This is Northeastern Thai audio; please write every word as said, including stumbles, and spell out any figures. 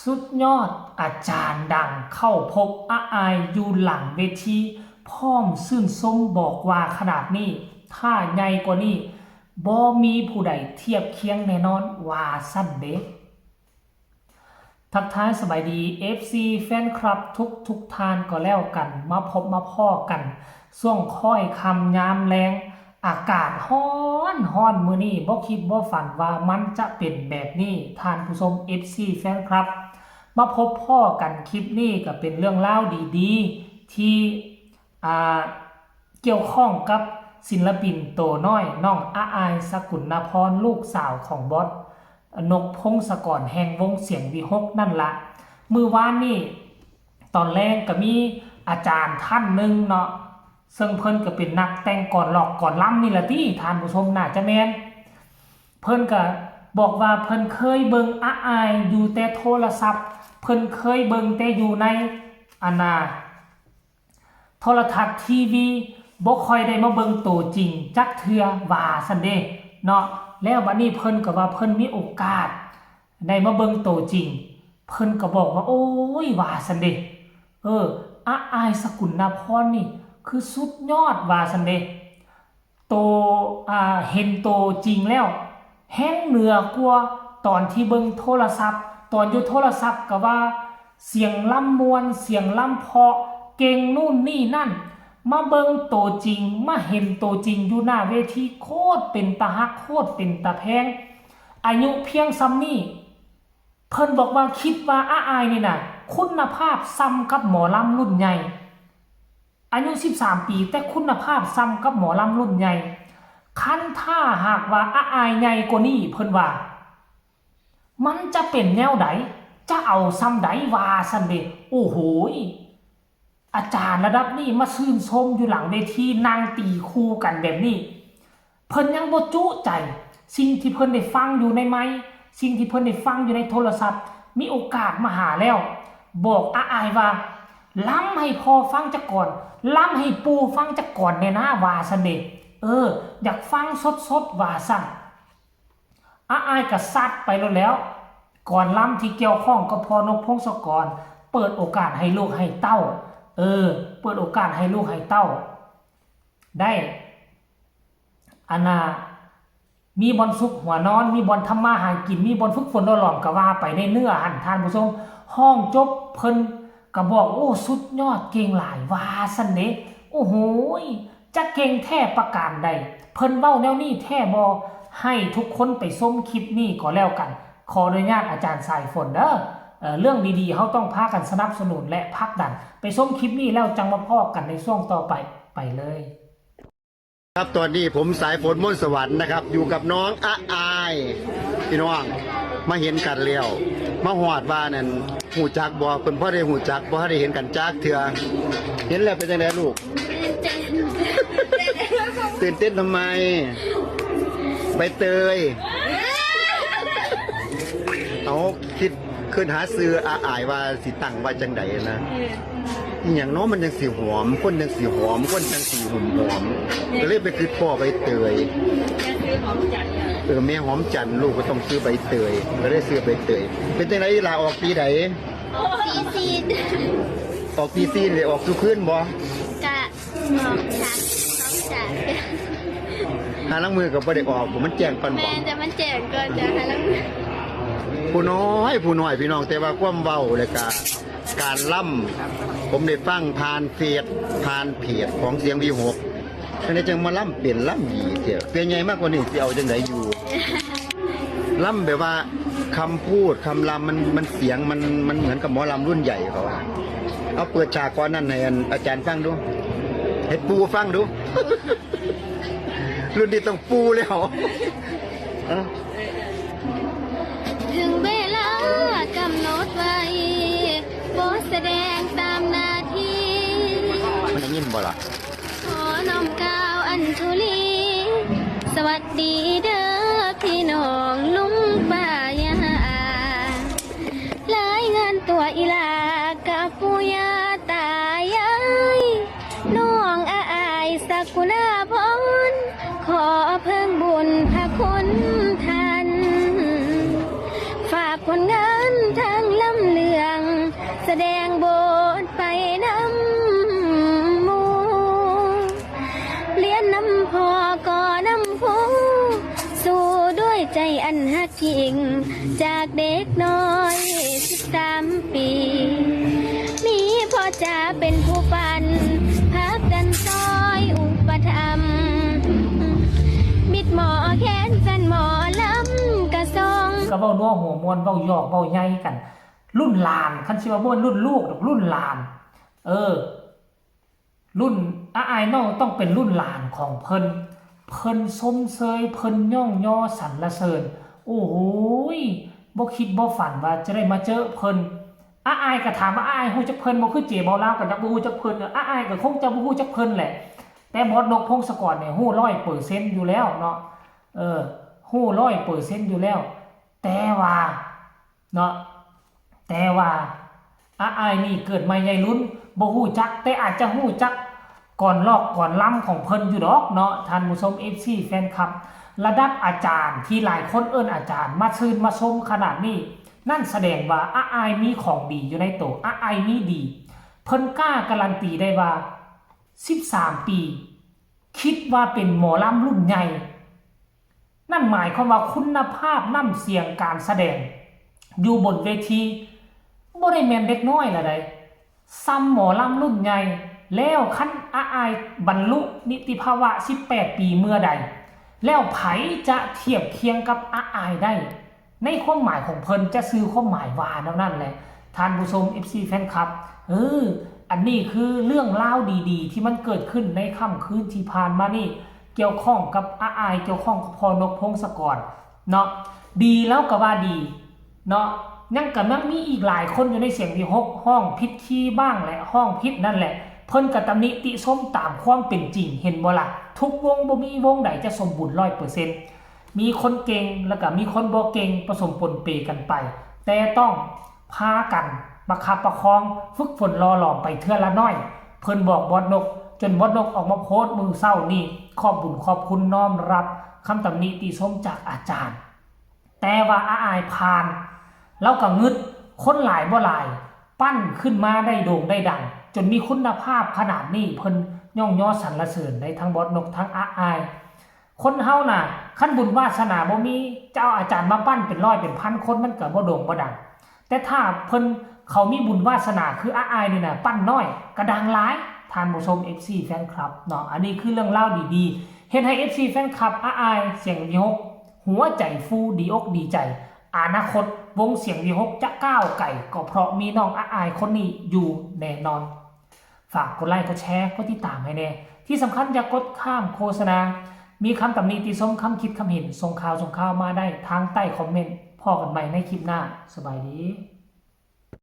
สุดยอด อาจารย์ดังเข้าพบอาอายอยู่หลังเวที พร้อมชื่นชมบอกว่าขนาดนี้ ถ้าใหญ่กว่านี้ บ่มีผู้ใดเทียบเคียงแน่นอน ว่าซั่นเด้ ทักทายสบายดี เอฟซี แฟนคลับทุกทุกท่านก็แล้วกัน มาพบมาพ้อกัน ช่วงค่อยค่ำยามแลง อากาศร้อนร้อนมื้อนี้ บ่คิดบ่ฝันว่ามันจะเป็นแบบนี้ ท่านผู้ชม เอฟซี แฟนคลับ มาพบพ้อกันคลิปนี้ก็เป็นเรื่องราวดีๆ ที่ อ่า เกี่ยวข้องกับศิลปินโตน้อย น้องอาอาย สกุลนพร ลูกสาวของบอส นกพงศกร แห่งวงเสียงวิหคนั่นละ มื้อวานนี้ ตอนแลงก็มีอาจารย์ท่านหนึ่งเนาะ ซึ่งเพิ่นก็เป็นนักแต่งกลอนร็อกกลอนรำนี่ล่ะติ ท่านผู้ชม น่าจะแม่น เพิ่นก็บอกว่าเพิ่นเคยเบิ่งอาอายอยู่แต่โทรศัพท์ เพิ่นเคยเบิ่งแต่อยู่ใน อันน่ะ โทรทัศน์ ทีวี บ่ค่อยได้มาเบิ่งโตจริงจักเทื่อ ว่าซั่นเด้เนาะ แล้วบัดนี้เพิ่นก็ว่าเพิ่นมีโอกาสได้มาเบิ่งโตจริง เพิ่นก็บอกว่า โอ้ย ว่าซั่นเด้ เออ อาอาย สกุลนพรนี่คือสุดยอด ว่าซั่นเด้ โต อ่า เห็นโตจริงแล้ว แฮ่งเหนือกว่าตอนที่เบิ่งโทรศัพท์ ตอนอยู่โทรศัพท์ก็ว่าเสียงลำม่วน เสียงลำเพราะ เก่งนู่นนี่นั่น มาเบิ่งโตจริง มาเห็นโตจริงอยู่หน้าเวที โคตรเป็นตาฮัก โคตรเป็นตาแพง อายุเพียงส่ำนี้ เพิ่นบอกว่าคิดว่าอาอายนี่น่ะ คุณภาพส่ำกับหมอลำรุ่นใหญ่ อายุสิบสามปี แต่คุณภาพส่ำกับหมอลำรุ่นใหญ่ คันถ้าหากว่าอาอายใหญ่กว่านี้ เพิ่นว่า มันจะเป็นแนวใด จะเอาส่ำใด ว่าซั่นเด้ โอ้โหย อาจารย์ระดับนี้มาชื่นชมอยู่หลังเวที นั่งตีคู่กันแบบนี้ เพิ่นยังบ่จุใจ สิ่งที่เพิ่นได้ฟังอยู่ในไมค์ สิ่งที่เพิ่นได้ฟังอยู่ในโทรศัพท์ มีโอกาสมาหาแล้ว บอกอาอายว่า ลำให้พ่อฟังจักก่อน ลำให้ปู่ฟังจักก่อนแน่นะ ว่าซั่นเด้ เออ อยากฟังสดๆ ว่าซั่น อาอายก็ซัดไปโลดแล้ว ก่อนลำที่เกี่ยวข้องกับพ่อนกพงศกร เปิดโอกาสให้ลูกให้เต้า เออ เปิดโอกาสให้ลูกให้เต้า ได้ อันน่ะ มีบ่อนซุกหัวนอน มีบ่อนทำมาหากิน มีบ่อนฝึกฝนหล่อหลอมก็ว่าไปในเนื้อหั่น ท่านผู้ชม ฮ้องจบเพิ่นก็บอก โอ้ สุดยอด เก่งหลาย ว่าซั่นเด้ โอ้โหย จะเก่งแท้ประการใด เพิ่นเว้าแนวนี้แท้บ่ ให้ทุกคนไปชมคลิปนี้ก็แล้วกัน ขออนุญาตอาจารย์สายฝนเด้อ เอ่อ เรื่องดีๆ เฮาต้องพากันสนับสนุนและผลักดัน ไปชมคลิปนี้แล้วจั่งมาพ้อกันในช่วงต่อไป ไปเลย ครับ ตอนนี้ผมสายฝน มนต์สวรรค์นะครับ อยู่กับน้องอาอาย พี่น้อง มาเห็นกันแล้ว มาฮอดว่านั่น ฮู้จักบ่ เพิ่นพอได้ฮู้จักบ่ ได้เห็นกันจักเทื่อ เห็นแล้วเป็นจังได๋ลูก ตื่นเต้นทำไม ใบเตย เอา คิด คิดหาชื่ออาอายว่าสิตั้งว่าจังใด๋นะ อีหยังเนาะ มันจั่งสิหอม คนจั่งสิหอม คนจั่งสิหอมหอม ก็เลยไปคิดพ้อใบเตย เออ แม่หอมจันทร์ ลูกก็ต้องชื่อใบเตย ก็เลยชื่อใบเตย เป็นจังได๋ล่ะ ออกปีใด๋ สี่สี่ ออกปีสี่ ได้ออกซุคืนบ่ กะออกสามสองสาม หาลางมื้อก็บ่ได้ออก มันแจ้งก่อน แม่ บ่ จะมันแจ้งก่อนจะหาลัง ผู้น้อยผู้น้อยพี่น้อง แต่ว่าความเว้าแล้วก็การล่ำ ผมได้ฟังผ่านเฟซผ่านเพจของเสียงวิหค อันนี้จั่งมาล่ำเป็นล่ำดีเจ้า เป็นไงมากกว่านี้สิเอาจังได๋อยู่ ล่ำแบบว่าคำพูดคำล่ำมันมันเสียงมันมันเหมือนกับหมอลำรุ่นใหญ่เขาอะ เอาเปิดฉากก่อนนั่นให้อันอาจารย์ฟังดู ให้ปู่ฟังดู รุ่นนี้ต้องปู่แล้ว เอ้า ถึงเวลากำหนดไว้บ่แสดงตามหน้าที่ มันได้ยินบ่ล่ะ ขอน้อมกล่าวอัญชุลี สวัสดีเด้อพี่น้องลุงป้าย่าอารายงานตัวอีหลากับปู่ย่าตายาย น้องอาอายสกุณาพร ขอเพิ่งบุญพระคุณท่าน ฝากผลงานทั้งลำ แสดงบทไปนำหมู่ เรียนนำพ่อก็นำครู สู้ด้วยใจอันฮักยิ่ง จากเด็กน้อยสิบสามปี มีพ่อจ๋าเป็นผู้ปัน พักดันซอยอุปถัมภ์ มิตรหมอแคนแฟนหมอลำกะส่ง ก็เว้านัวหัวม่วน เว้าหยอกเว้าใหญ่กัน รุ่นหลาน คันสิว่าบ่รุ่นลูกดอก รุ่นหลาน เออ รุ่น อ้ายน้องต้องเป็นรุ่นหลานของเพิ่น เพิ่นชมเชย เพิ่นย่องยอสรรเสริญ โอ้โหย บ่คิดบ่ฝันว่าจะได้มาเจอเพิ่น อ้ายก็ถามว่าอ้ายฮู้จักเพิ่นบ่ คือเจเบาลาวก็จักบ่ฮู้จักเพิ่น อ้ายก็คงจะบ่ฮู้จักเพิ่นแหละ แต่บอสนก พงศกรเนี่ยฮู้ร้อยเปอร์เซ็นต์อยู่แล้วเนาะ เออ ฮู้ร้อยเปอร์เซ็นต์อยู่แล้ว แต่ว่า เนาะ แต่ว่า อ้ายนี่เกิดใหม่ใหญ่รุ่น บ่ฮู้จัก แต่อาจจะฮู้จักก่อนลอกก่อนลำของเพิ่นอยู่ดอกเนาะ ท่านผู้ชม เอฟซี แฟนคลับ ระดับอาจารย์ที่หลายคนเอิ้นอาจารย์ มาชื่นมาชมขนาดนี้ นั่นแสดงว่าอ้ายมีของดีอยู่ในตัว อ้ายมีดี เพิ่นกล้าการันตีได้ว่า สิบสามปี คิดว่าเป็นหมอลำรุ่นใหญ่ นั่นหมายความว่าคุณภาพน้ำเสียงการแสดง อยู่บนเวที บ่ได้แม่นเด็กน้อยละใด ส่ำหมอลำรุ่นใหญ่ แล้วคันอ้ายบรรลุนิติภาวะสิบแปดปีเมื่อใด แล้วไผจะเทียบเคียงกับอ้ายได้ ในความหมายของเพิ่นจะสื่อความหมายว่าแนวนั้นแหละ ท่านผู้ชม เอฟซี แฟนคลับ เออ อันนี้คือเรื่องราวดีๆ ที่มันเกิดขึ้นในค่ำคืนที่ผ่านมานี่ เกี่ยวข้องกับอ้าย เกี่ยวข้องกับพ่อนก พงศกร เนาะ ดีแล้วก็ว่าดี เนาะ ยังกำลังมีอีกหลายคนอยู่ในเสียงวีหก ฮ้องผิดคีย์บ้างแหละ ฮ้องผิดนั่นแหละ เพิ่นก็ตำหนิติชมตามความเป็นจริง เห็นบ่ล่ะ ทุกวงบ่มีวงใดจะสมบูรณ์ร้อยเปอร์เซ็นต์ มีคนเก่งแล้วก็มีคนบ่เก่งผสมปนเปกันไป แต่ต้องพากันประคับประคอง ฝึกฝนหล่อหลอมไปเทื่อละน้อย เพิ่นบอกบอสนก จนบอสนกออกมาโพสต์มื้อเช้านี้ ขอบบุญขอบคุณน้อมรับคำตำหนิติชมจากอาจารย์ แต่ว่าอ้ายผ่าน แล้วก็งึด คนหลายบ่หลาย ปั้นขึ้นมาได้โด่งได้ดัง จนมีคุณภาพขนาดนี้ เพิ่นย่องยอสรรเสริญได้ทั้งบอสนกทั้งอ้าย คนเฮาน่ะ คันบุญวาสนาบ่มี จะเอาอาจารย์มาปั้นเป็นร้อยเป็นพันคน มันก็บ่โด่งบ่ดัง แต่ถ้าเพิ่นเขามีบุญวาสนาคืออ้ายนี่น่ะ ปั้นน้อยก็ดังหลาย ท่านผู้ชม เอฟซี แฟนคลับ เนาะ อันนี้คือเรื่องราวดีๆ เฮ็ดให้ เอฟซี แฟนคลับอ้ายเสียงวีหก หัวใจฟูดีอกดีใจ อนาคตวงเสียงวีหกจะก้าวไกล ก็เพราะมีน้องอ้ายคนนี้อยู่แน่นอน ฝากกดไลค์กดแชร์กดติดตามให้แน่ ที่สำคัญอย่ากดข้ามโฆษณา มีคำตำหนิติชม คำคิดคำเห็น ส่งข่าวส่งข่าวมาได้ทางใต้คอมเมนต์ พ้อกันใหม่ในคลิปหน้า สบายดี